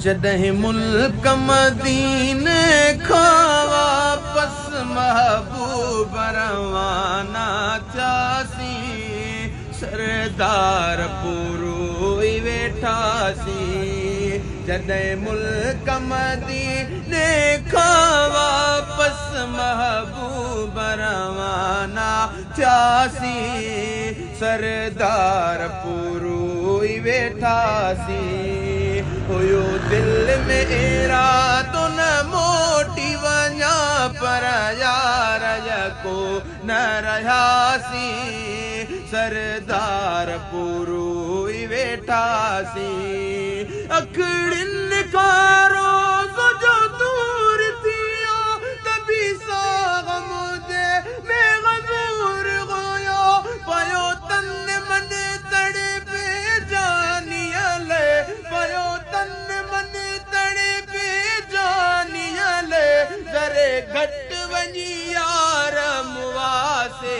जॾहिं मुल्क मदीने खां वापसि महबूब रवाना थियासीं, सरदार पूरो ई वेठासीं। जॾहिं मुल्क मदीने खां वापसि महबूब रवाना थियासीं, सरदार पूरो ई वेठासीं। हुयो दिल में इरादो न मोटी वञा, पर यार को न रहियासीं, सरदार पूरो ई वेठासीं। अखड़ियुनि खां रोज़ जो दूर थी वियो, तभी सां मुंहिंजे में गज़ूर हुयो। पियो तन मन तड़पे जानीअ लाइ, पियो तन मन तड़पे जानीअ लाइ, ज़रे घटि वञी यार मुआसे,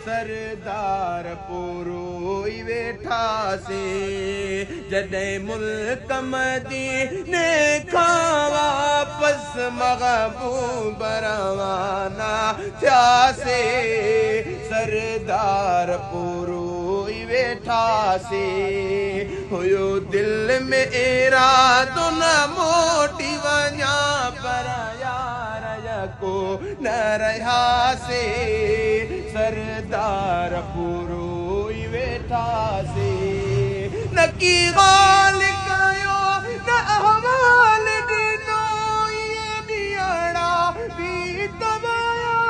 सरदार पूरो ई वेठासीं। जॾहिं मुल्क मदीने खां वापसि महबूब रवाना थियासीं, सरदार पूरो ई वेठासीं। हुयो दिल में इरादो न मोटी वञा, पर यार को न रहियासीं, सरदार पूरो ई वेठासीं। न की ॻाल्हि कयो न अहवाल ॾिनो, इहे ॾींहड़ा बि त विया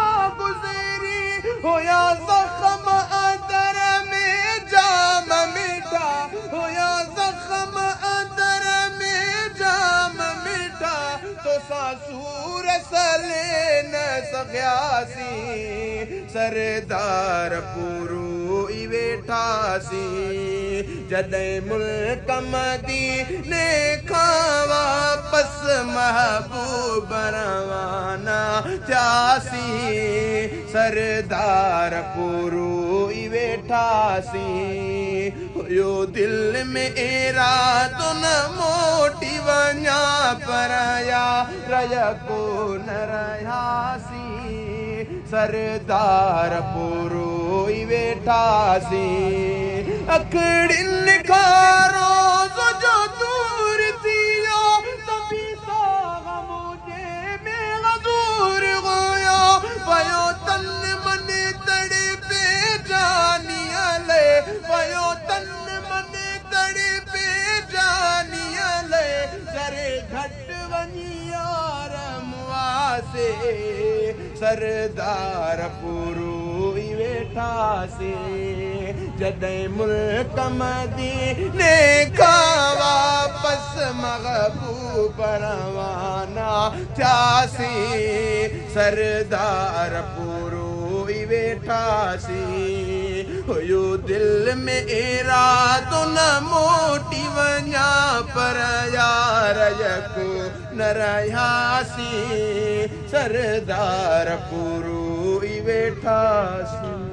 गुज़री। हुया ज़ख़म अंदर में जाम मिठा, हुया ज़ख़म अंदर में जाम मिठा, तो सां सूर सले न सघियासीं, सरदार पूरो ई वेठासीं। जॾहिं मुल्क मदीने खां वापसि महबूब रवाना थियासीं, सरदार पूरो ई वेठासीं। हुयो दिल में इरादो न मोटी वञा, पर यार को न रहियासीं, सरदार पूरो ई वेठासीं। अखड़ियुनि खां रोज़ जो दूर थी वियो, तभी सां मुंहिंजे में गज़ूर हुयो। पियो तन मन तड़पे जानीअ लाइ, पियो तन मन तड़पे जानीअ लाइ, ज़रे घटि वञी यार मुआसे, सरदार पूरो ई वेठासीं। जॾहिं मुल्क मदीने खां वापसि महबूब रवाना थियासीं, सरदार पूरो ई वेठासीं। हुयो दिल में इरादो न मोटी वञा, पर यार को न रहियासीं, सरदार पूरो ई वेठासीं।